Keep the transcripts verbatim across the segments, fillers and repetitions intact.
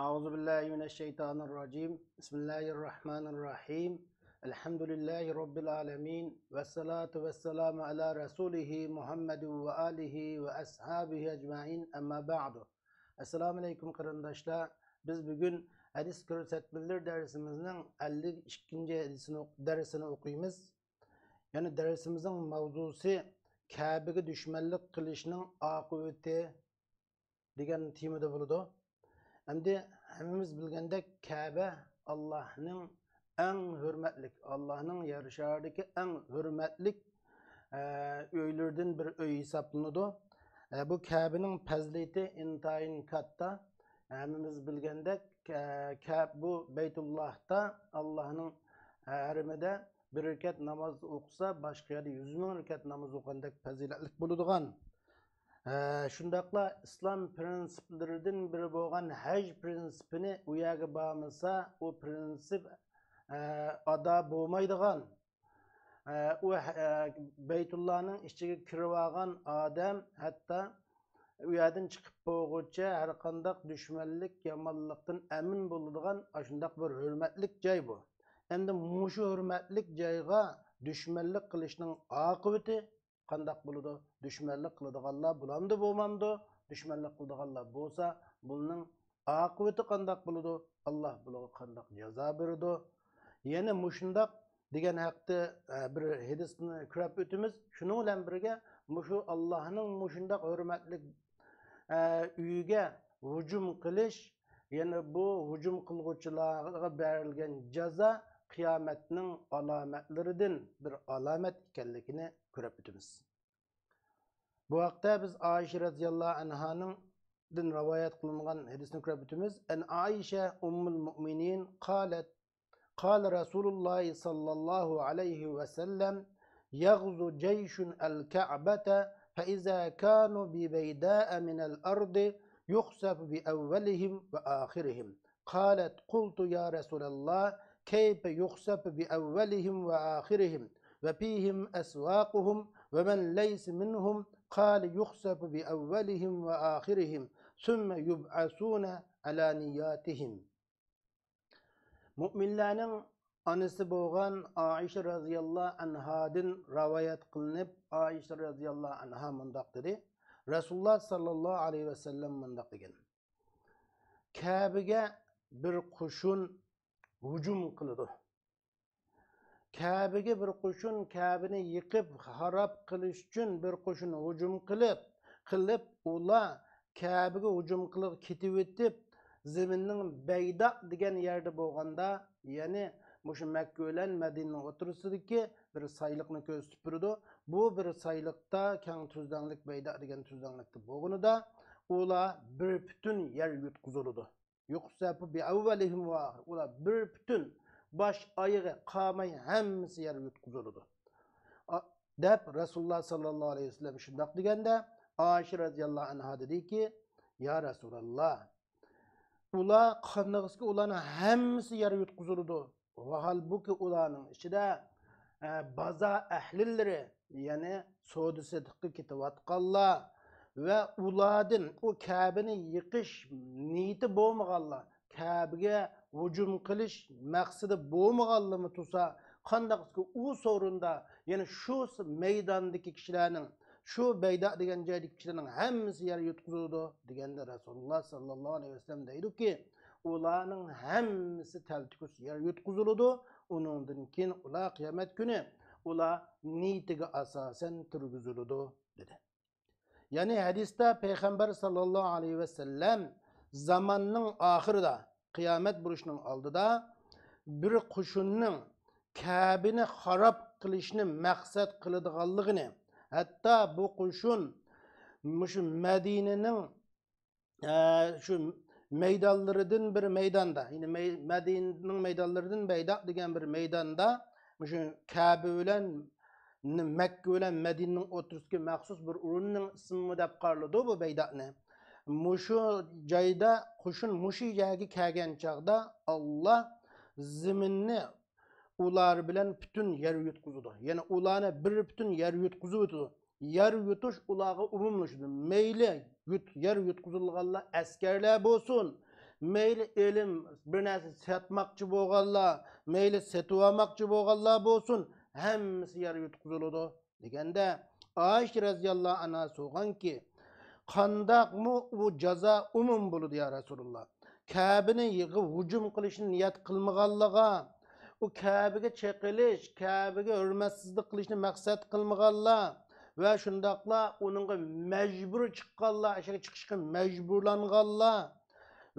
أعوذ بالله من الشيطان الرجيم. بسم الله الرحمن الرحيم. الحمد لله رب العالمين. والصلاة والسلام على رسوله محمد وآله وأصحابه أجمعين. أما بعد. ئەسسالامۇ ئەلەيكۇم قېرىنداشلار. بىز بۈگۈن ھەدىس كۆرسەتمىلىرى دەرسىمىزنىڭ ئەللىك ئىككىنچى ھەدىسىنى ئوق-، دەرسىنى ئوقۇيمىز. يەنى دەرسىمىزنىڭ ماۋزۇسى كەبىگە دۈشمەنلىك قىلىشنىڭ ئاقىۋىتى دېگەن تېمىدا بولىدۇ. ئەمدى ھەممىمىز بىلگەندەك، كەبە ئاللاھنىڭ ئەڭ ھۆرمەتلىك، ئاللاھنىڭ يەر شارىدىكى ئەڭ ھۆرمەتلىك، ئە، ئۆيلىرىدىن بىر ئۆي ھېسابلىنىدۇ. ئە، بۇ كەبىنىڭ پەزىلىتى ئىنتايىن كاتتا. ھەممىمىز بىلگەندەك، ئە، كە-، بۇ بەيتۇللاھتا، ئاللاھنىڭ ھەرىمىدە بىر رەكەت ناماز ئوقۇسا، باشقا يەردە يۈز مىڭ رەكەت ناماز ئوقۇغاندەك پەزىلەتلىك بولىدىغان. ھە، شۇنداقلا ئىسلام پرىنسىپلىرىدىن بىرى بولغان ھەج پرىنسىپىنى ئۇ يەرگە بارمىسا، ئۇ پرىنسىپ، ھە، ئادا بولمايدىغان. ھە، ئۇ، ھە، بەيتۇللانىڭ ئىچىگە كىرىۋالغان ئادەم ھەتتا ئۇ يەردىن چىقىپ بولغۇچە ھەرقانداق دۈشمەنلىك، يامانلىقتىن ئەمىن بولىدىغان ئاشۇنداق بىر ھۆرمەتلىك جاي بۇ. ئەمدى مۇشۇ ھۆرمەتلىك جايغا دۈشمەنلىك قىلىشنىڭ ئاقىۋىتى قانداق بولىدۇ؟ دۈشمەنلىك قىلىدىغانلار بولامدۇ، بولمامدۇ؟ دۈشمەنلىك قىلىدىغانلار بولسا، بۇنىڭ ئاقىۋىتى قانداق بولىدۇ؟ ئاللا بۇلارغا قانداق جازا بېرىدۇ؟ يەنە مۇشۇنداق دېگەن ھەقتە، ئە، بىر ھەدىسنى كۆرۈپ ئۆتىمىز. شۇنىڭ بىلەن بىرگە، مۇشۇ ئاللانىڭ مۇشۇنداق ھۆرمەتلىك، ئە، ئۆيىگە ھۇجۇم قىلىش، يەنە بۇ ھۇجۇم قىلغۇچىلارغا بېرىلگەن جازا قىيامەتنىڭ ئالامەتلىرىدىن بىر ئالامەت ئىكەنلىكىنى كۆرۈپ ئۆتىمىز. بۇ ھەقتە بىز ئائىشە رەزىياللاھۇ ئەنھانىڭدىن رىۋايەت قىلىنغان ھەدىسنى كۆرۈپ ئۆتىمىز. عن عائشة أم المؤمنين قالت: قال رسول الله صلى الله عليه وسلم: يغزو جيش الكعبة، فإذا كانوا ببيداء من الأرض يخسف بأولهم وآخرهم. قالت: قلت يا رسول الله، كيف يخسف بأولهم وآخرهم وفيهم أسواقهم ومن ليس منهم؟ قال: يخسف بأولهم وآخرهم ثم يبعثون على نياتهم. مۆمىنلەرنىڭ ئانىسى بولغان ئائىشە رەزىياللاھۇ ئەنھادىن رىۋايەت قىلىنىپ، ئائىشە رەزىياللاھۇ ئەنھا مۇنداق دېدى، رەسۇلۇللا ساللاللاھۇ ئەلەيھى ۋەسەللەم مۇنداق دېگەن: كەبىگە بىر قوشۇن ھۇجۇم قىلىدۇ. كەبىگە بىر قوشۇن، كەبىنى يىقىپ خاراب قىلىش ئۈچۈن بىر قوشۇن ھۇجۇم قىلىپ، قىلىپ، ئۇلار كەبىگە ھۇجۇم قىلىپ كېتىۋېتىپ، زېمىننىڭ بەيداق دېگەن يەردە بولغاندا، يەنى مۇشۇ مەككە بىلەن مەدىنىنىڭ ئوتتۇرىسىدىكى بىر سايلىقنى كۆرسىتىپ بېرىدۇ. بۇ بىر سايلىقتا، كەڭ تۈزلەڭلىك، بەيداق دېگەن تۈزلەڭلىكتە بولغىنىدا، ئۇلار بىر پۈتۈن يەر يۇتقۇزۇلىدۇ. يۇخسەفۇ بىئەۋۋەلىھىم ۋە ئاخىر. ئۇلار بىر پۈتۈن، باش ئايىغى قالماي ھەممىسى يەر يۇتقۇزۇلىدۇ. ئا-، دەپ رەسۇلۇللا ساللاللاھۇ ئەلەيھى ۋەسەللەم شۇنداق دېگەندە، ئائىشە رەزىياللاھۇ ئەنھا دېدىكى، يا رەسۇلاللا، ئۇلار قانداقسىكى ئۇلارنىڭ ھەممىسى يەر يۇتقۇزۇلىدۇ. ۋاھالبۇكى ئۇلارنىڭ ئىچىدە، ئە، بازار ئەھلىلىرى، يەنى سودا سېتىققا كېتىۋاتقانلار ۋە ئۇلاردىن ئۇ كەبىنى يىقىش نىيىتى بولمىغانلار، كەبىگە ھۇجۇم قىلىش مەقسىتى بولمىغانلىرىمۇ تۇرسا، قانداقسىكى ئۇ سورۇندا، يەنى شۇ مەيداندىكى كىشىلەرنىڭ، شۇ بەيداق دېگەن جايدىكى كىشىلەرنىڭ ھەممىسى يەر يۇتقۇزۇلىدۇ دېگەندە، رەسۇلۇللا ساللاللاھۇ ئەلەيھى ۋەسەللەم دەيدۇكى، ئۇلارنىڭ ھەممىسى تەلتۆكۈس يەر يۇتقۇزۇلىدۇ، ئۇنىڭدىن كېيىن ئۇلار قىيامەت كۈنى ئۇلار نىيىتىگە ئاساسەن تۇرغۇزۇلىدۇ، دېدى. يەنى ھەدىستە پەيغەمبەر ساللاللاھۇ ئەلەيھى ۋەسەللەم زاماننىڭ ئاخىرىدا، قىيامەت بولۇشنىڭ ئالدىدا بىر قوشۇننىڭ كەبىنى خاراب قىلىشنى مەقسەت قىلىدىغانلىقىنى، ھەتتا بۇ قوشۇن مۇشۇ مەدىنىنىڭ، ئە، شۇ مەيدانلىرىدىن بىر مەيداندا، يەنى مەي-، مەدىنىنىڭ مەيدانلىرىدىن بەيداق دېگەن بىر مەيداندا، مۇشۇ كەبە بىلەن، مەككە بىلەن مەدىنىنىڭ ئوتتۇرىسىدىكى مەخسۇس بىر ئورۇننىڭ ئىسمىمۇ دەپ قارىلىدۇ بۇ بەيداقنى. مۇشۇ جايدا قوشۇن مۇشۇ يەرگە كەلگەن چاغدا، ئاللا زېمىننى ئۇلار بىلەن پۈتۈن يەر يۇتقۇزىدۇ. يەنى ئۇلارنى بىر پۈتۈن يەر يۇتقۇزۇۋېتىدۇ. يەر يۇتۇش ئۇلارغا ئومۇملىشىدۇ. مەيلى يۇت-، يەر يۇتقۇزۇلغانلار ئەسكەرلەر بولسۇن، مەيلى ئېلىم، بىر نەرسە ساتماقچى بولغانلار، مەيلى سېتىۋالماقچى بولغانلار بولسۇن، ھەممىسى يەر يۇتقۇزۇلىدۇ دېگەندە، ئائىشە رەزىياللاھۇ ئەنھا سورىغانكى، قانداقمۇ ئۇ جازا ئومۇم بولىدۇ يا رەسۇلاللا؟ كەبىنى يىغىپ ھۇجۇم قىلىشنى نىيەت قىلمىغانلىقىغا، ئۇ كەبىگە چېقىلىش، كەبىگە ھۆرمەتسىزلىك قىلىشنى مەقسەت قىلمىغانلار ۋە شۇنداقلا ئۇنىڭغا مەجبۇرىي چىققانلار، ئەشەگە چىقىشقا مەجبۇرلانغانلار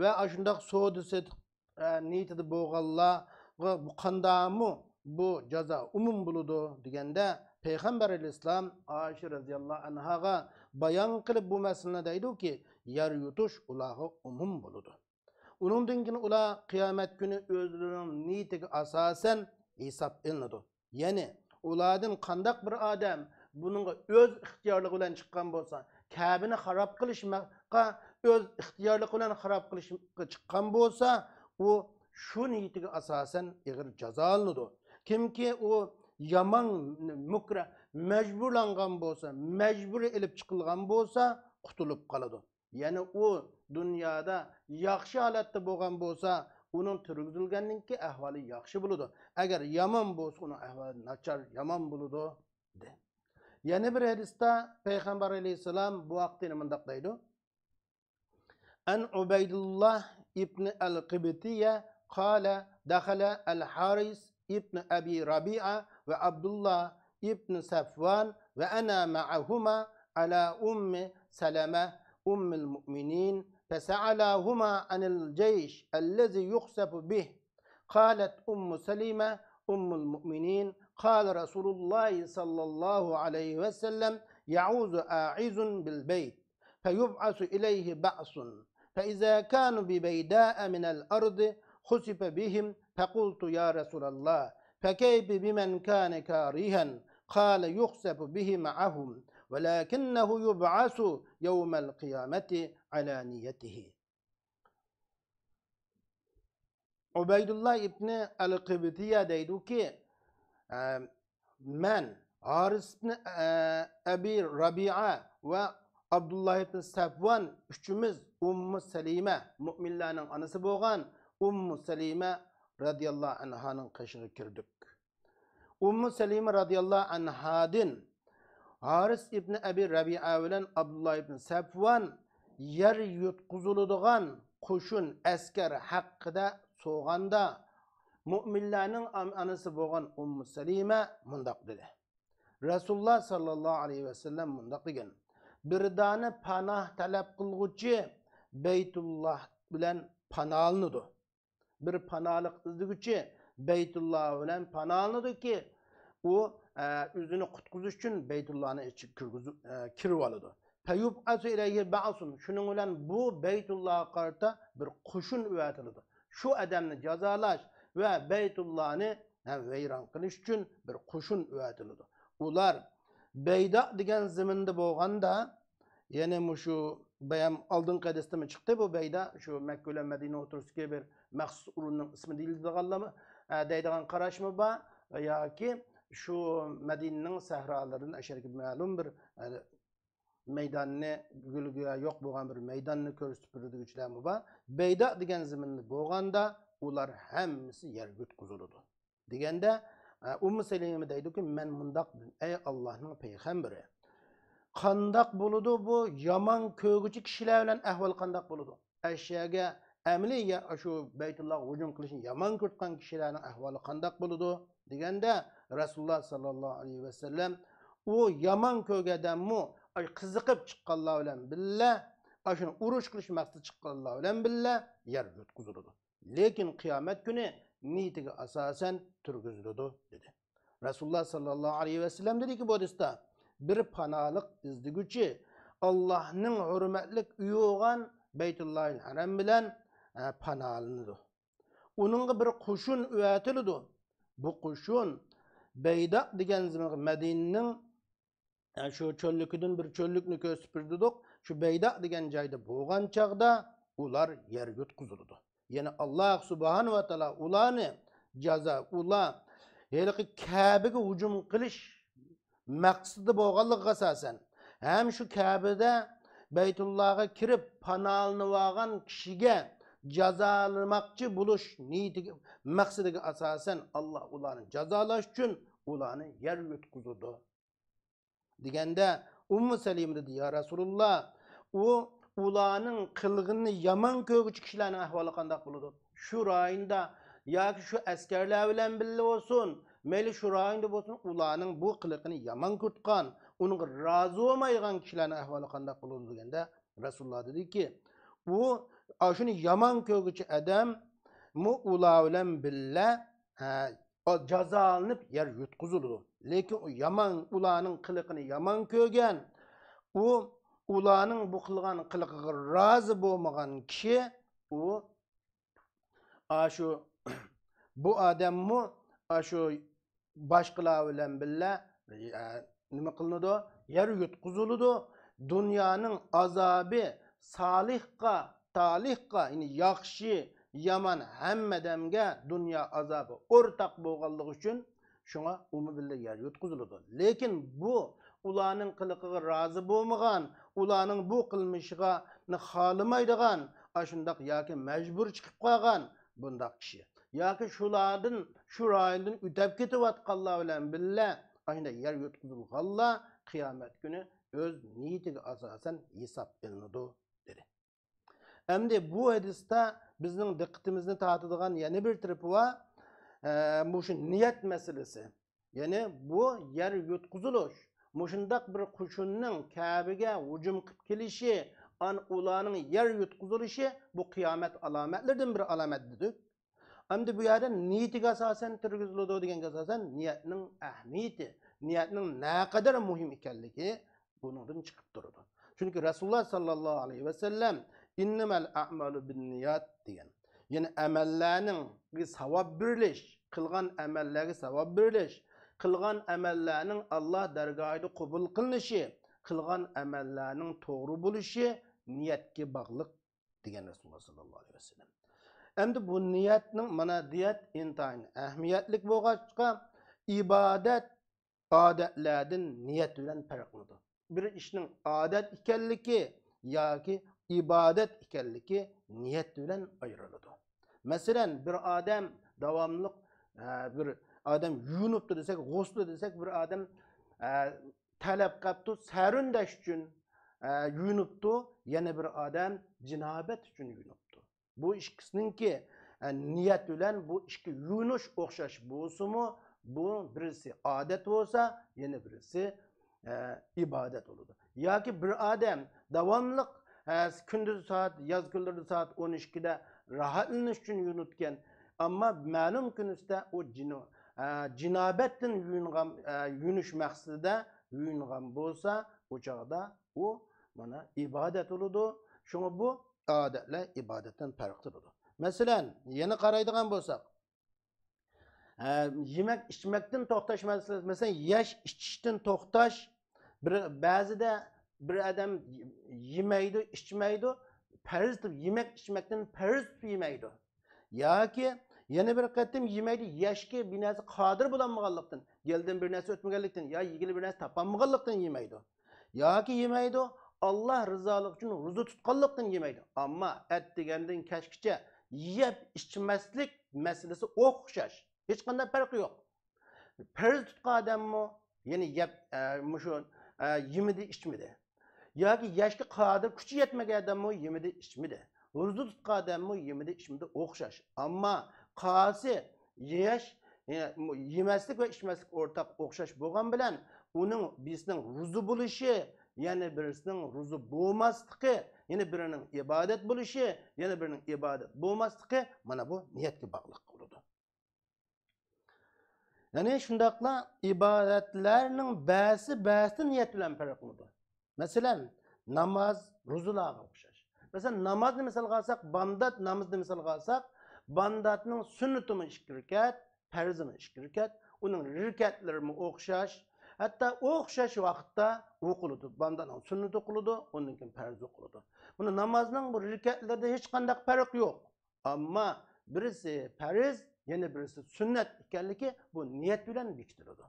ۋە ئاشۇنداق سودا سېتىق، ئە، نىيىتىدە بولغانلارغا بۇ قانداقمۇ بۇ جازا ئومۇم بولىدۇ دېگەندە، پەيغەمبەر ئەلەيھىسسالام ئائىشە رەزىياللاھۇ ئەنھاغا بايان قىلىپ بۇ مەسىلىنى دەيدۇكى، يەر يۇتۇش ئۇلارغا ئومۇم بولىدۇ. ئۇنىڭدىن كېيىن ئۇلار قىيامەت كۈنى ئۆزلىرىنىڭ نىيىتىگە ئاساسەن ھېساب ئېلىنىدۇ. يەنى ئۇلاردىن قانداق بىر ئادەم بۇنىڭغا ئۆز ئىختىيارلىقى بىلەن چىققان بولسا، كەبىنى خاراب قىلىشقا ئۆز ئىختىيارلىقى بىلەن خاراب قىلىشقا چىققان بولسا، ئۇ شۇ نىيىتىگە ئاساسەن ئېغىر جازالىنىدۇ. كىمكى ئۇ يامان، مۇكرە، مەجبۇرلانغان بولسا، مەجبۇرىي ئېلىپ چىقىلغان بولسا، قۇتۇلۇپ قالىدۇ. يەنى ئۇ دۇنيادا ياخشى ھالەتتە بولغان بولسا، ئۇنىڭ تۈرگۈزۈلگەندىن كېيىن ئەھۋالى ياخشى بولىدۇ. ئەگەر يامان بولسا، ئۇنىڭ ئەھۋالى ناچار، يامان بولىدۇ، دېدى. يەنە بىر ھەدىستە پەيغەمبەر ئەلەيھىسسالام بۇ ھەقتە يەنە مۇنداق دەيدۇ: عن عبيد الله بن القبطي قال: دخل الحارث بن أبي ربيعة وعبد الله بن صفوان وأنا معهما على أم سلمة أم المؤمنين فسألاهما عن الجيش الذي يخسف به. قالت أم سلمة أم المؤمنين: قال رسول الله صلى الله عليه وسلم: يعوذ عائذ بالبيت، فيبعث إليه بعث، فإذا كانوا ببيداء من الأرض خسف بهم، فقلت: يا رسول الله، فكيف بمن كان كارها؟ قال: يخسف به معهم، ولكنه يبعث يوم القيامة على نيته. ئۇبەيدۇللا ئىبنى ئەل قىبتىيە دەيدۇكى، ئە، مەن، ھارىس ئىبنى، ئە، ئەبى رەبىئە ۋە ئابدۇللا ئىبنى سەفۋان ئۈچىمىز ئۇممۇ سەلىمە، مۇئمىنلارنىڭ ئانىسى بولغان ئۇممۇ سەلىمە رەزىياللاھۇ ئەنھانىڭ قېشىغا كىردۇق. ئۇممۇ سەلىمە رەزىياللاھۇ ئەنھادىن ھارىس ئىبنى ئەبى رەبىئە بىلەن ئابدۇللا ئىبنى سەفۋان يەر يۇتقۇزۇلىدىغان قوشۇن، ئەسكەر ھەققىدە سورىغاندا، مۇئمىنلارنىڭ ئام-، ئانىسى بولغان ئۇممۇ سەلىمە مۇنداق دېدى: رەسۇلۇللا ساللاللاھۇ ئەلەيھى ۋەسەللەم مۇنداق دېگەن: بىر دانە پاناھ تەلەپ قىلغۇچى بەيتۇللا بىلەن پاناھلىنىدۇ. بىر پاناھلىق ئىزدىگۈچى بەيتۇللا بىلەن پاناھلىنىدۇكى، ئۇ، ئە، ئۆزىنى قۇتقۇزۇش ئۈچۈن بەيتۇللانى ئىچىگە كىرگۈزۈپ، ئە، كىرىۋالىدۇ. فيبعث إليه بعث، شۇنىڭ بىلەن بۇ بەيتۇللاغا قارىتا بىر قوشۇن ئەۋەتىلىدۇ. شۇ ئادەمنى جازالاش ۋە بەيتۇللانى، ھە، ۋەيران قىلىش ئۈچۈن بىر قوشۇن ئەۋەتىلىدۇ. ئۇلار بەيداء دېگەن زېمىندا بولغاندا، يەنى مۇشۇ بايام ئالدىنقى ھەدىستىمۇ چىقتى، بۇ بەيدا شۇ مەككە بىلەن مەدىنە ئوتتۇرىسىدىكى بىر مەخسۇس ئورۇننىڭ ئىسمى دېيىلىدىغانلارمۇ، ئە، دەيدىغان قاراشمۇ بار ياكى شۇ مەدىنىنىڭ سەھرالىرىدىن ئەشەركى مەلۇم بىر، ئە، مەيداننى، گۈلگە يوق بولغان بىر مەيداننى كۆرسىتىپ بېرىدىغۇچىلارمۇ بار. بەيدا دېگەن زېمىندا بولغاندا ئۇلار ھەممىسى يەرگە يۇتقۇزۇلىدۇ. دېگەندە، ئە، ئۇممۇ سەلىمە دەيدۇكى، مەن مۇنداق دېدىم: ئەي ئاللاھنىڭ پەيغەمبىرى، قانداق بولىدۇ بۇ يامان كۆرگۈچى كىشىلەر بىلەن ئەھۋال قانداق بولىدۇ؟ ئەشياگە ئەمەلىي يا-، شۇ بەيتۇللاغا ھۇجۇم قىلىشنى يامان كۆرىدىغان كىشىلەرنىڭ ئەھۋالى قانداق بولىدۇ؟ دېگەندە، رەسۇلۇللا ساللاللاھۇ ئەلەيھى ۋەسەللەم، ئۇ يامان كۆرگەن ئادەممۇ، ئاي، قىزىقىپ چىققانلار بىلەن بىللە، ئاشۇنى ئۇرۇش قىلىش مەقسىتىدە چىققانلار بىلەن بىللە يەرگە يۇتقۇزۇلىدۇ. لېكىن قىيامەت كۈنى نىيىتىگە ئاساسەن تۈرگۈزۈلىدۇ، دېدى. رەسۇلۇللا ساللاللاھۇ ئەلەيھى ۋەسەللەم دېدىكى، بۇ ھەدىستە، بىر پاناھلىق ئىزدىگۈچى ئاللاھنىڭ ھۆرمەتلىك ئۆيى بولغان بەيتۇللاھىل ھەرەم بىلەن، ئە، پاناھلىنىدۇ. ئۇنىڭغا بىر قوشۇن ئەۋەتىلىدۇ. بۇ قوشۇن بەيدا دېگەن زېمىنغا، مەدىنىنىڭ، ئە، شۇ چۆللۈكىدىن بىر چۆللۈكنى كۆرسىتىپ بېرىدۇق. شۇ بەيدا دېگەن جايدا بولغان چاغدا ئۇلار يەرگە يۇتقۇزۇلىدۇ. يەنى ئاللاھ سۇبھانەھۇ ۋە تائالا ئۇلارنى جازا، ئۇلار ھېلىقى كەبىگە ھۇجۇم قىلىش مەقسىتى بولغانلىقىغا ئاساسەن، ھەم شۇ كەبىدە بەيتۇللاغا كىرىپ پاناھلىنىۋالغان كىشىگە جازالىماقچى بولۇش نىيىتىگە، مەقسىتىگە ئاساسەن، ئاللا ئۇلارنى جازالاش ئۈچۈن ئۇلارنى يەر يۇتقۇزىدۇ. دېگەندە، ئۇممۇ سەلىمە دېدى: يا رەسۇلۇللا، ئۇ ئۇلارنىڭ قىلغىنىنى يامان كۆرگۈچى كىشىلەرنىڭ ئەھۋالى قانداق بولىدۇ؟ شۇ رايوندا ياكى شۇ ئەسكەرلەر بىلەن بىللە بولسۇن، مەيلى شۇ رايوندا بولسۇن، ئۇلارنىڭ بۇ قىلىقىنى يامان كۆرىدىغان، ئۇنىڭغا رازى بولمايدىغان كىشىلەرنىڭ ئەھۋالى قانداق بولىدۇ دېگەندە، رەسۇلۇللا دېدىكى، ئۇ ئاشۇنى يامان كۆرگۈچى ئادەممۇ ئۇلار بىلەن بىللە، ھە، جازالىنىپ يەر يۇتقۇزۇلىدۇ. لېكىن ئۇ يامان، ئۇلارنىڭ قىلىقىنى يامان كۆرگەن، ئۇ ئۇلارنىڭ بۇ قىلغان قىلىقىغا رازى بولمىغان كىشى، ئۇ ئاشۇ بۇ ئادەممۇ ئاشۇ باشقىلار بىلەن بىللە، ئە، نېمە قىلىنىدۇ؟ يەر يۇتقۇزۇلىدۇ. دۇنيانىڭ ئازابى سالىھقا، تالىھقا، يەنى ياخشى، يامان ھەممە ئادەمگە دۇنيا ئازابى ئورتاق بولغانلىقى ئۈچۈن شۇڭا ئۇمۇ بىللە يەر يۇتقۇزۇلىدۇ. لېكىن بۇ ئۇلارنىڭ قىلىقىغا رازى بولمىغان، ئۇلارنىڭ بۇ قىلمىشىغا خالىمايدىغان، ئاشۇنداق ياكى مەجبۇر چىقىپ قالغان بۇنداق كىشى ياكى شۇلاردىن، شۇ رايوندىن ئۆتۈپ كېتىۋاتقانلار بىلەن بىللە ئاشۇنداق يەر يۇتقۇزۇلغانلار قىيامەت كۈنى ئۆز نىيىتىگە ئاساسەن ھېساب ئېلىنىدۇ، دېدى. ئەمدى بۇ ھەدىستە بىزنىڭ دىققىتىمىزنى تارتىدىغان يەنە بىر تەرىپى بار. ئە، مۇشۇ نىيەت مەسىلىسى. يەنى بۇ يەر يۇتقۇزۇلۇش، مۇشۇنداق بىر قوشۇننىڭ كەبىگە ھۇجۇم قىلىپ كېلىشى، ئان-، ئۇلارنىڭ يەر يۇتقۇزۇلۇشى، بۇ قىيامەت ئالامەتلىرىدىن بىر ئالامەت دېدۇق. ئەمدى بۇ يەردە نىيىتىگە ئاساسەن تۈرگۈزۈلىدۇ دېگەنگە ئاساسەن نىيەتنىڭ ئەھمىيىتى، نىيەتنىڭ نەقەدەر مۇھىم ئىكەنلىكى بۇنىڭدىن چىقىپ تۇرىدۇ. چۈنكى رەسۇلۇللا ساللاللاھۇ ئەلەيھى ۋەسەللەم، «ئىننەمەل ئەئمالۇ بىننىيات» دېگەن. يەنى ئەمەللەرنىڭ ساۋاب بېرىلىش، قىلغان ئەمەللەرگە ساۋاب بېرىلىش، قىلغان ئەمەللەرنىڭ ئاللا دەرگاھىدا قوبۇل قىلىنىشى، قىلغان ئەمەللەرنىڭ توغرا بولۇشى نىيەتكە باغلىق، دېگەن رەسۇلۇللا ساللاللاھۇ ئەلەيھى ۋەسەللەم. ئەمدى بۇ نىيەتنىڭ، مانا، نىيەت ئىنتايىن ئەھمىيەتلىك بولغاچقا، ئىبادەت ئادەتلەردىن نىيەت بىلەن پەرقلىنىدۇ. بىر ئىشنىڭ ئادەت ئىكەنلىكى ياكى ئىبادەت ئىكەنلىكى نىيەت بىلەن ئايرىلىدۇ. مەسىلەن، بىر ئادەم داۋاملىق، ئە، بىر ئادەم يۇيۇنۇپتۇ دېسەك، غۇسلى دېسەك، بىر ئادەم، ئە، تەلەپ قىلىپتۇ، سەرىندەش ئۈچۈن، ئە، يۇيۇنۇپتۇ، يەنە بىر ئادەم جىنابەت ئۈچۈن يۇيۇنۇپتۇ. بۇ ئىككىسىنىڭكى، ئە، نىيەت بىلەن بۇ ئىككى يۇيۇنۇش ئوخشاش بولسىمۇ، بۇ بىرسى ئادەت بولسا، يەنە بىرسى، ئە، ئىبادەت بولىدۇ. ياكى بىر ئادەم داۋاملىق، ئە، كۈندۈز سائەت، ياز كۈنلىرىدە سائەت ئون ئىككىدە راھەتلىنىش ئۈچۈن يۇيۇنىدىكەن، ئەمما مەلۇم كۈنىسىدە ئۇ جىنو-، ئە، جىنابەتتىن يۇيۇنغان، ئە، يۇيۇنۇش مەقسىتىدە يۇيۇنغان بولسا، ئۇ چاغدا ئۇ، مانا، ئىبادەت بولىدۇ. شۇڭا بۇ ئادەتلەر ئىبادەتتىن پەرق قىلىدۇ. مەسىلەن، يەنە قارايدىغان بولساق، ھە، يېمەك ئىچمەكتىن توختاش مەسىلىسى. مەسىلەن، يەش ئىچىشتىن توختاش. بىر، بەزىدە بىر ئادەم يېمەيدۇ، ئىچمەيدۇ، پەرز تۇتۇپ، يېمەك ئىچمەكتىن پەرز تۇتۇپ يېمەيدۇ. ياكى يەنە بىر قېتىم يېمەيدۇ، يەشكە بىر نەرسە قادىر بولالمىغانلىقتىن، گېلىدىن بىر نەرسە ئۆتمىگەنلىكتىن يا يېگىلى بىر نەرسە تاپالمىغانلىقتىن يېمەيدۇ. ياكى يېمەيدۇ، ئاللا رىزالىقى ئۈچۈن روزا تۇتقانلىقتىن يېمەيدۇ. ئەمما ئەتىگەندىن كەچكىچە يەپ ئىچمەسلىك مەسىلىسى ئوخشاش. ھېچقانداق پەرقى يوق. پەرز تۇتقان ئادەممۇ، يەنى يەپ، ئە، مۇشۇ، ئە، يېمىدى، ئىچمىدى. ياكى يەشكە قادىر، كۈچى يەتمىگەن ئادەممۇ يېمىدى، ئىچمىدى. روزا تۇتقان ئادەممۇ يېمىدى، ئىچمىدى، ئوخشاش. ئەمما قايسى يەش، يە-، يېمەسلىك ۋە ئىچمەسلىك ئورتاق ئوخشاش بولغان بىلەن، ئۇنىڭ، بىرسىنىڭ روزا بولۇشى، يەنە بىرسىنىڭ روزا بولماسلىقى، يەنە بىرىنىڭ ئىبادەت بولۇشى، يەنە بىرىنىڭ ئىبادەت بولماسلىقى، مانا بۇ نىيەتكە باغلىق بولىدۇ. يەنى شۇنداقلا ئىبادەتلەرنىڭ بەزىسى بەزىسىدىن نىيەت بىلەن پەرقلىنىدۇ. مەسىلەن، ناماز، روزىلارغا ئوخشاش. مەسىلەن، نامازنى مىسالغا ئالساق، بامدات نامىزىنى مىسالغا ئالساق، بامداتنىڭ سۈننىتىمۇ ئىككى رەكەت، پەرزىمۇ ئىككى رەكەت، ئۇنىڭ رەكەتلىرىمۇ ئوخشاش، ھەتتا ئوخشاش ۋاقىتتا ئوقۇلىدۇ. بامداتنىڭ سۈننىتى ئوقۇلىدۇ، ئۇندىن كېيىن پەرزى ئوقۇلىدۇ. بۇنى نامازنىڭ بۇ رەكەتلىرىدە ھېچقانداق پەرق يوق. ئەمما بىرسى پەرز، يەنە بىرسى سۈننەت ئىكەنلىكى بۇ نىيەت بىلەن بېكىتىلىدۇ.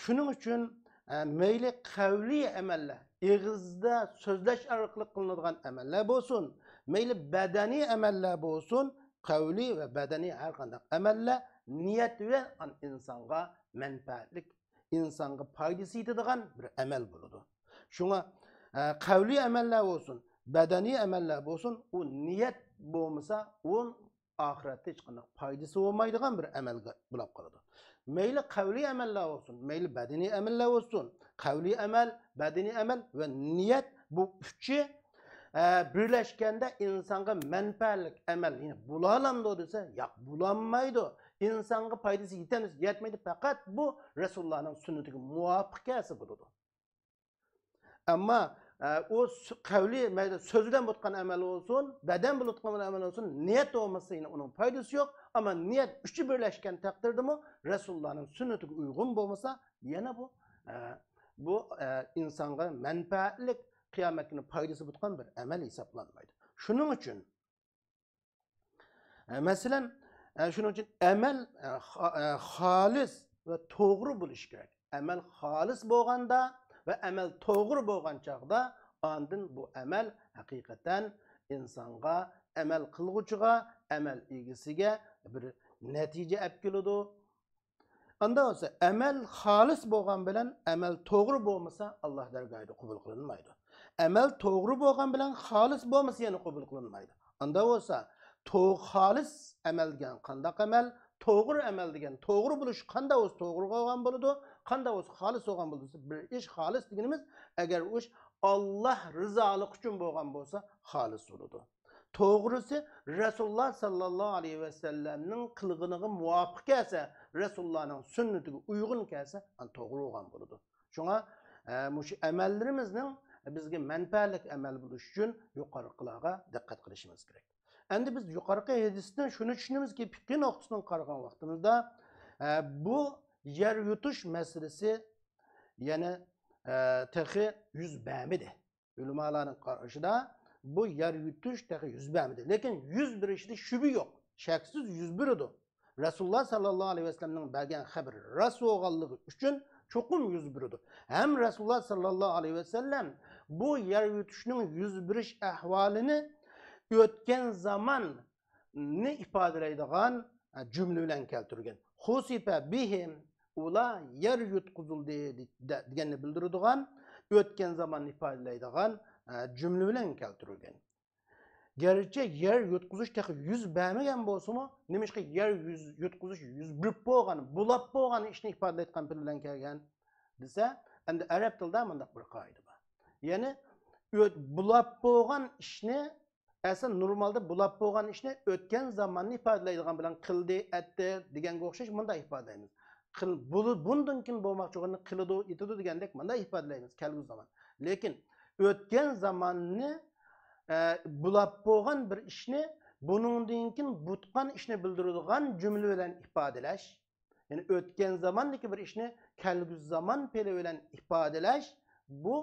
شۇنىڭ ئۈچۈن، ئە، مەيلى قەۋلىي ئەمەللەر، ئېغىزدا سۆزلەش ئارقىلىق قىلىنىدىغان ئەمەللەر بولسۇن، مەيلى بەدەنىي ئەمەللەر بولسۇن، قەۋلىي ۋە بەدەنىي ھەر قانداق ئەمەللەر نىيەت بىلەن ئىنسانغا مەنپەئەتلىك، ئىنسانغا پايدىسى يېتىدىغان بىر ئەمەل بولىدۇ. شۇڭا، ئە، قەۋلىي ئەمەللەر بولسۇن، بەدەنىي ئەمەللەر بولسۇن، ئۇ نىيەت بولمىسا، ئۇ ئاخىرەتتە ھېچقانداق پايدىسى بولمايدىغان بىر ئەمەلگە بولاپ قالىدۇ. مەيلى قەۋلىي ئەمەللەر بولسۇن، مەيلى بەدىنىي ئەمەللەر بولسۇن، قەۋلىي ئەمەل، بەدىنىي ئەمەل ۋە نىيەت، بۇ ئۈچى، ئە، بىرلەشكەندە ئىنسانغا مەنپەئەتلىك ئەمەل، يەنى بولالامدۇ دېسە، ياق، بولالمايدۇ. ئىنسانغا پايدىسى يېتەمدۇ دېسە، يەتمەيدۇ. پەقەت بۇ رەسۇلۇللانىڭ سۈننىتىگە مۇۋاپىق كەلسە بولىدۇ. ئەمما، ئە، ئۇ سۆ-، قەۋلىي، مەيلى سۆز بىلەن بولۇۋاتقان ئەمەل بولسۇن، بەدەن بىلەن بولۇۋاتقان ئەمەل بولسۇن، نىيەت بولمىسا يەنە ئۇنىڭ پايدىسى يوق. ئەمما نىيەت ئۈچى بىرلەشكەن تەقدىردىمۇ رەسۇلۇللانىڭ سۈننىتىگە ئۇيغۇن بولمىسا، يەنە بۇ، ئە، بۇ، ئە، ئىنسانغا مەنپەئەتلىك، قىيامەت كۈنى پايدىسى بولىدىغان بىر ئەمەل ھېسابلانمايدۇ. شۇنىڭ ئۈچۈن، ئە، مەسىلەن، ئە، شۇنىڭ ئۈچۈن ئەمەل، ئە، خا-، ئە، خالىس ۋە توغرا بولۇشى كېرەك. ئەمەل خالىس بولغاندا ۋە ئەمەل توغرا بولغان چاغدا، ئاندىن بۇ ئەمەل ھەقىقەتەن ئىنسانغا، ئەمەل قىلغۇچىغا، ئەمەل ئىگىسىگە بىر نەتىجە ئەپ كېلىدۇ. ئاندا بولسا، ئەمەل خالىس بولغان بىلەن ئەمەل توغرا بولمىسا، ئاللا دەرگاھىدا قوبۇل قىلىنمايدۇ. ئەمەل توغرا بولغان بىلەن خالىس بولمىسا، يەنە قوبۇل قىلىنمايدۇ. ئاندا بولسا، تو-، خالىس ئەمەل دېگەن قانداق ئەمەل؟ توغرا ئەمەل دېگەن، توغرا بولۇش قانداق بولسا توغرا بولغان بولىدۇ، قانداق بولسا خالىس بولغان بولىدۇ. بىر ئىش خالىس دېگىنىمىز، ئەگەر ئۇ ئىش ئاللا رىزالىقى ئۈچۈن بولغان بولسا، خالىس بولىدۇ. توغرىسى، رەسۇلۇللا ساللاللاھۇ ئەلەيھى ۋەسەللەمنىڭ قىلغىنىغا مۇۋاپىق كەلسە، رەسۇلۇللانىڭ سۈننىتىگە ئۇيغۇن كەلسە، ئاندىن توغرا بولغان بولىدۇ. شۇڭا، ئە، مۇشۇ ئەمەللىرىمىزنىڭ بىزگە مەنپەئەتلىك ئەمەل بولۇشى ئۈچۈن يۇقىرىقىلارغا دىققەت قىلىشىمىز كېرەك. ئەمدى بىز يۇقىرىقى ھەدىستىن شۇنى چۈشىنىمىزكى، پىقھىي نۇقتىسىدىن قارىغان ۋاقتىمىزدا، ئە، بۇ يەر يۇتۇش مەسىلىسى يەنە، ئە، تېخى يۈز بەرمىدى. ئۆلىمالارنىڭ قارىشىدا بۇ يەر يۇتۇش تېخى يۈز بەرمىدى. لېكىن يۈز بېرىشىدە شۈبھە يوق. شەكسىز يۈز بېرىدۇ. رەسۇلۇللا ساللاللاھۇ ئەلەيھى ۋەسەللەمنىڭ بەرگەن خەۋىرى راست بولغانلىقى ئۈچۈن چوقۇم يۈز بېرىدۇ. ھەم رەسۇلۇللا ساللاللاھۇ ئەلەيھى ۋەسەللەم بۇ يەر يۇتۇشنىڭ يۈز بېرىش ئەھۋالىنى ئۆتكەن زاماننى ئىپادىلەيدىغان، ئە، جۈملە بىلەن كەلتۈرگەن. خۇسىفە بىھىم، ئۇلار يەر يۇتقۇزۇلدى دە-، دېگەننى بىلدۈرىدىغان، ئۆتكەن زاماننى ئىپادىلەيدىغان، ئە، جۈملە بىلەن كەلتۈرۈلگەن. گەرچە يەر يۇتقۇزۇش تېخى يۈز بەرمىگەن بولسىمۇ، نېمىشقا يەر يۈز، يۇتقۇزۇش يۈز بېرىپ بولغان، بولاپ بولغان ئىشنى ئىپادىلەيدىغان پېئىل بىلەن كەلگەن دېسە، ئەمدى ئەرەب تىلىدا مۇنداق بىر قائىدە بار. يەنى ئۆت-، بولاپ بولغان ئىشنى، ئەسلى نورمالدا بولاپ بولغان ئىشنى ئۆتكەن زاماننى ئىپادىلەيدىغان بىلەن قىلدى، ئەتتى دېگەنگە ئوخشاش مۇنداق ئىپادىلەيمىز. قىل-، بۇ-، بۇندىن كېيىن بولماقچى بولغىنىنى قىلىدۇ، ئېتىدۇ دېگەندەك مۇنداق ئىپادىلەيمىز، كەلگۈسى زامان. لېكىن ئۆتكەن زاماننى، ئە، بولاپ بولغان بىر ئىشنى بۇنىڭدىن كېيىن بوتقان ئىشنى بىلدۈرىدىغان جۈملە بىلەن ئىپادىلەش، يەنى ئۆتكەن زاماندىكى بىر ئىشنى كەلگۈسى زامان پېئىلى بىلەن ئىپادىلەش، بۇ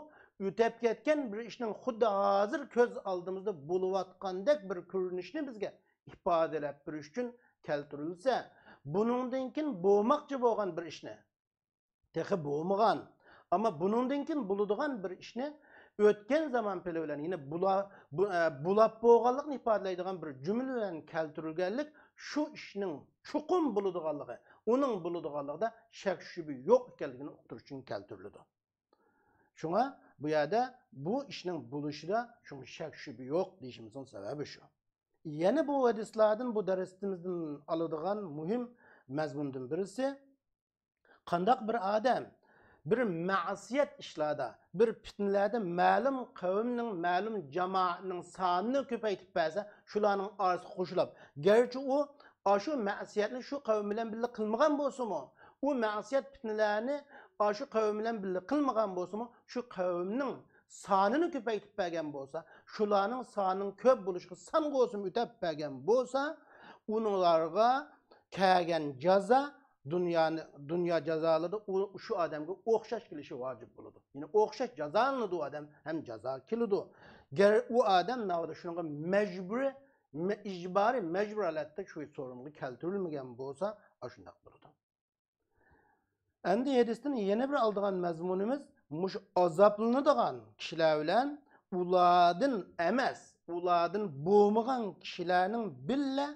ئۆتەپ كەتكەن بىر ئىشنىڭ خۇددى ھازىر كۆز ئالدىمىزدا بولۇۋاتقاندەك بىر كۆرۈنۈشنى بىزگە ئىپادىلەپ بېرىش ئۈچۈن كەلتۈرۈلسە، بۇنىڭدىن كېيىن بولماقچى بولغان بىر ئىشنى، تېخى بولمىغان، ئەمما بۇنىڭدىن كېيىن بولىدىغان بىر ئىشنى ئۆتكەن زامان پېئىلى بىلەن، يەنى بولا-، بۇ-، ئە، بولاپ بولغانلىقنى ئىپادىلەيدىغان بىر جۈملە بىلەن كەلتۈرۈلگەنلىك شۇ ئىشنىڭ چوقۇم بولىدىغانلىقى، ئۇنىڭ بولىدىغانلىقىدا شەك-شۈبھە يوق ئىكەنلىكىنى ئۇقتۇرۇش ئۈچۈن كەلتۈرۈلىدۇ. شۇڭا بۇ يەردە بۇ ئىشنىڭ بولۇشىدا شۇڭا شەك-شۈبھە يوق دېيىشىمىزنىڭ سەۋەبى شۇ. يەنە بۇ ھەدىسلاردىن، بۇ دەرسىمىزدىن ئالىدىغان مۇھىم مەزمۇندىن بىرسى، قانداق بىر ئادەم بىر مەسىيەت ئىشلاردا، بىر پىتنىلەردە مەلۇم قەۋمنىڭ، مەلۇم جامائەتنىڭ سانىنى كۆپەيتىپ بەرسە، شۇلارنىڭ ئارىسىغا قوشۇلۇپ، گەرچە ئۇ ئاشۇ مەسىيەتنى شۇ قەۋم بىلەن بىللە قىلمىغان بولسىمۇ، ئۇ مەسىيەت پىتنىلەرنى ئاشۇ قەۋم بىلەن بىللە قىلمىغان بولسىمۇ، شۇ قەۋمنىڭ سانىنى كۆپەيتىپ بەرگەن بولسا، شۇلارنىڭ سانىنىڭ كۆپ بولۇشىغا سانغا بولسىمۇ ئۆتەپ بەرگەن بولسا، ئۇنىڭلارغا كەلگەن جازا دۇنيانى، دۇنيا جازالىرىدا ئۇ، شۇ ئادەمگە ئوخشاش كېلىشى ۋاجىپ بولىدۇ. يەنى ئوخشاش جازالىنىدۇ ئۇ ئادەم، ھەم جازا كېلىدۇ. گەر ئۇ ئادەم ناۋادا شۇنىڭغا مەجبۇرىي، مە-، ئىجبارىي، مەجبۇرىي ھالەتتە شۇ سورۇنغا كەلتۈرۈلمىگەن بولسا، ئاشۇنداق بولىدۇ. ئەمدى ھەدىستىن يەنە بىر ئالىدىغان مەزمۇنىمىز مۇشۇ ئازابلىنىدىغان كىشىلەر بىلەن ئۇلاردىن ئەمەس، ئۇلاردىن بولمىغان كىشىلەرنىڭ بىللە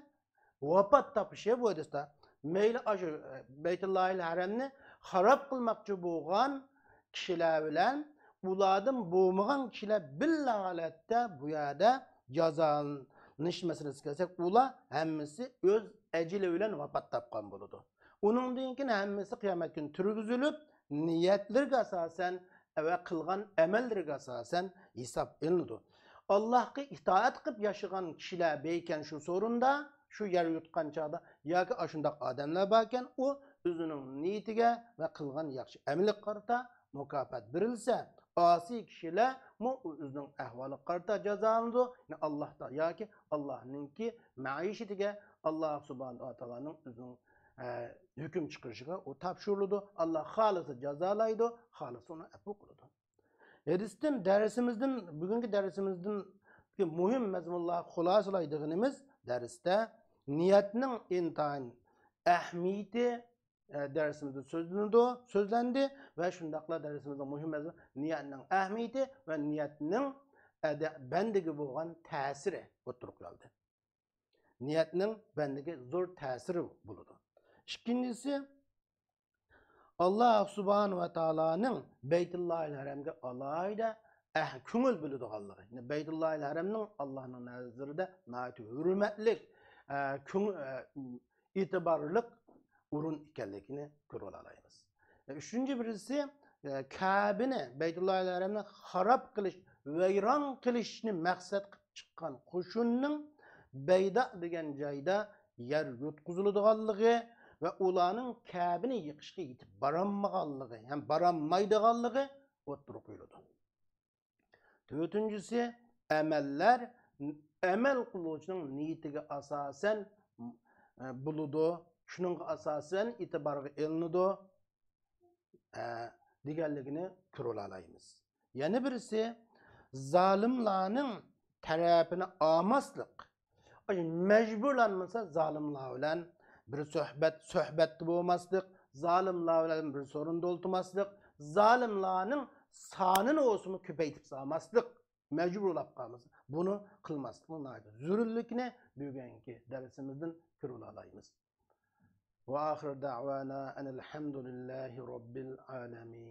ۋاپات تاپىشى بۇ ھەدىستە. مەيلى ئاشۇ بەيتۇللاھىل ھەرەمنى خاراب قىلماقچى بولغان كىشىلەر بىلەن ئۇلاردىن بولمىغان كىشىلەر بىللە ھالەتتە بۇ يەردە جازالىنىش مەسىلىسىگە كەلسەك، ئۇلار ھەممىسى ئۆز ئەجىلى بىلەن ۋاپات تاپقان بولىدۇ. ئۇنىڭدىن كېيىن ھەممىسى قىيامەت كۈنى تۈرگۈزۈلۈپ، نىيەتلىرىگە ئاساسەن ۋە قىلغان ئەمەللىرىگە ئاساسەن ھېساب ئېلىنىدۇ. ئاللاھقا ئىتائەت قىلىپ ياشىغان كىشىلەر باركەن شۇ سورۇندا، شۇ يەر يۇتقان چاغدا ياكى ئاشۇنداق ئادەملەر باركەن، ئۇ ئۆزىنىڭ نىيىتىگە ۋە قىلغان ياخشى ئەمىلىگە قارىتا مۇكاپات بېرىلسە، ئاسىي كىشىلەرمۇ ئۆزىنىڭ ئەھۋالىغا قارىتا جازالىنىدۇ. يەنى ئاللاھتا ياكى ئاللاھنىڭكى مەئىشىتىگە، ئاللاھ سۇبھانەھۇ ۋە تائالانىڭ ئۆزىنىڭ ئە، ھۆكۈم چىقىرىشىغا ئۇ تاپشۇرۇلىدۇ. ئاللاھ خالىسا جازالايدۇ، خالىسا ئۇنى ئەپۇ قىلىدۇ. ھەدىستىن دەرسىمىزدىن، بۈگۈنكى دەرسىمىزدىن مۇھىم مەزمۇنلار خۇلاسىلايدىغىنىمىز دەرستە نىيەتنىڭ ئىنتايىن ئەھمىيىتى، ئە، دەرسىمىزدە سۆزلىنىدۇ، سۆزلەندى ۋە شۇنداقلا دەرسىمىزنىڭ مۇھىم مەزمۇنى نىيەتنىڭ ئەھمىيىتى ۋە نىيەتنىڭ ئەدە-، بەندىگە بولغان تەسىرى ئوتتۇرىغا قويۇلدى. نىيەتنىڭ بەندىگە زور تەسىرى بولىدۇ. ئىككىنچىسى، ئاللاھ سۇبھانەھۇ ۋە تائالانىڭ بەيتۇللاھىل ھەرەمگە ئالاھىدە ئەھ-، كۆڭۈل بۆلىدىغانلىقى. يەنى بەيتۇللاھىل ھەرەمنىڭ ئاللاھنىڭ نەزىرىدە ناھايىتى ھۆرمەتلىك، ئە، كۆڭ-، ئە، ئېتىبارلىق ئورۇن ئىكەنلىكىنى كۆرۈۋالالايمىز. ئۈچىنچى بىرسى، كەبىنى، بەيتۇللاھىل ھەرەمنى خاراب قىلىش، ۋەيران قىلىشنى مەقسەت قىلىپ چىققان قوشۇننىڭ بەيدا دېگەن جايدا يەر يۇتقۇزۇلىدىغانلىقى ۋە ئۇلارنىڭ كەبىنى يىقىشقا يېتىپ بارالمىغانلىقى ھەم بارالمايدىغانلىقى ئوتتۇرىغا قويۇلىدۇ. تۆتىنچىسى، ئەمەللەر ئەمەل قىلغۇچىنىڭ نىيىتىگە ئاساسەن، ئە، بولىدۇ، شۇنىڭغا ئاساسەن ئېتىبارغا ئېلىنىدۇ، ئە، دېگەنلىكىنى كۆرۈۋالالايمىز. يەنە بىرسى، زالىملارنىڭ تەرىپىنى ئالماسلىق. ئاشۇ مەجبۇرلانمىسا زالىملار بىلەن بىر سۆھبەت، سۆھبەتتە بولماسلىق، زالىملار بىلەن بىر سورۇندا ئولتۇرماسلىق، زالىملارنىڭ سانىنى بولسىمۇ كۆپەيتىپ سالماسلىق، مەجبۇرلاپ قالمىسا، بۇنى قىلماسلىقنىڭ ناھايىتى زۆرۈرلۈكىنى بۈگۈنكى دەرسىمىزدىن كۆرۈۋالالايمىز. وآخر دعوانا أن الحمد لله رب العالمين.